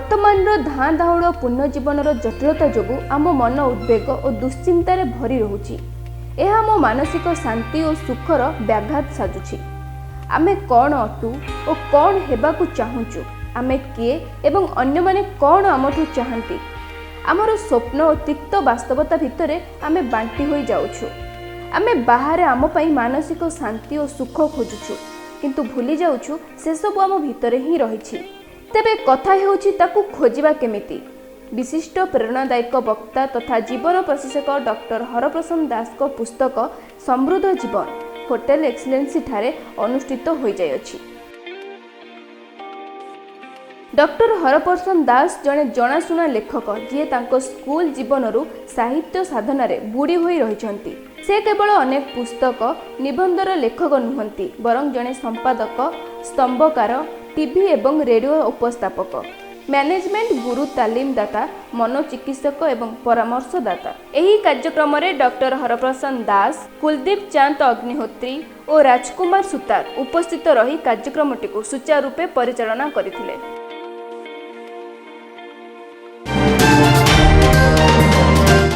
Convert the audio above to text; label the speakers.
Speaker 1: ବର୍ତ୍ତମାନର ଧାଁ ଦୌଡ଼ ପୂର୍ଣ୍ଣ ଜୀବନର ଜଟିଳତା ଯୋଗୁଁ ଆମ ମନ ଉଦ୍ବେଗ ଓ ଦୁଶ୍ଚିନ୍ତାରେ ଭରି ରହୁଛି। ଏହା ଆମ ମାନସିକ ଶାନ୍ତି ଓ ସୁଖର ବ୍ୟାଘାତ ସାଜୁଛି। ଆମେ କ'ଣ ଅଟୁ ଓ କ'ଣ ହେବାକୁ ଚାହୁଁଛୁ, ଆମେ କିଏ ଏବଂ ଅନ୍ୟମାନେ କ'ଣ ଆମଠୁ ଚାହାନ୍ତି, ଆମର ସ୍ୱପ୍ନ ଓ ତିକ୍ତ ବାସ୍ତବତା ଭିତରେ ଆମେ ବାଣ୍ଟି ହୋଇ ଯାଉଛୁ। ଆମେ ବାହାରେ ଆମ ପାଇଁ ମାନସିକ ଶାନ୍ତି ଓ ସୁଖ ଖୋଜୁଛୁ, କିନ୍ତୁ ଭୁଲି ଯାଉଛୁ ସେସବୁ ଆମ ଭିତରେ ହିଁ ରହିଛି। ତେବେ କଥା ହେଉଛି, ତାକୁ ଖୋଜିବା କେମିତି? ବିଶିଷ୍ଟ ପ୍ରେରଣାଦାୟକ ବକ୍ତା ତଥା ଜୀବନ ପ୍ରଶିକ୍ଷକ ଡକ୍ଟର ହରପ୍ରସନ୍ନ ଦାସଙ୍କ ପୁସ୍ତକ ସମୃଦ୍ଧ ଜୀବନ ହୋଟେଲ ଏକ୍ସଲେନ୍ସିଠାରେ ଅନୁଷ୍ଠିତ ହୋଇଯାଇଅଛି। ଡକ୍ଟର ହରପ୍ରସନ୍ନ ଦାସ ଜଣେ ଜଣାଶୁଣା ଲେଖକ, ଯିଏ ତାଙ୍କ ସ୍କୁଲ ଜୀବନରୁ ସାହିତ୍ୟ ସାଧନାରେ ବୁଡ଼ି ହୋଇ ରହିଛନ୍ତି। ସେ କେବଳ ଅନେକ ପୁସ୍ତକ, ନିବନ୍ଧର ଲେଖକ ନୁହନ୍ତି, ବରଂ ଜଣେ ସମ୍ପାଦକ, ସ୍ତମ୍ଭକାର, ଟିଭି ଏବଂ ରେଡିଓ ଉପସ୍ଥାପକ, ମ୍ୟାନେଜମେଣ୍ଟ ଗୁରୁ, ତାଲିମଦାତା, ମନୋଚିକିତ୍ସକ ଏବଂ ପରାମର୍ଶଦାତା। ଏହି କାର୍ଯ୍ୟକ୍ରମରେ ଡକ୍ଟର ହରପ୍ରସନ୍ନ ଦାସ, କୁଲଦୀପ ଚାନ୍ଦ ଅଗ୍ନିହୋତ୍ରୀ ଓ ରାଜକୁମାର ସୁତାର ଉପସ୍ଥିତ ରହି କାର୍ଯ୍ୟକ୍ରମଟିକୁ ସୁଚାରୁ ରୂପେ ପରିଚାଳନା କରିଥିଲେ।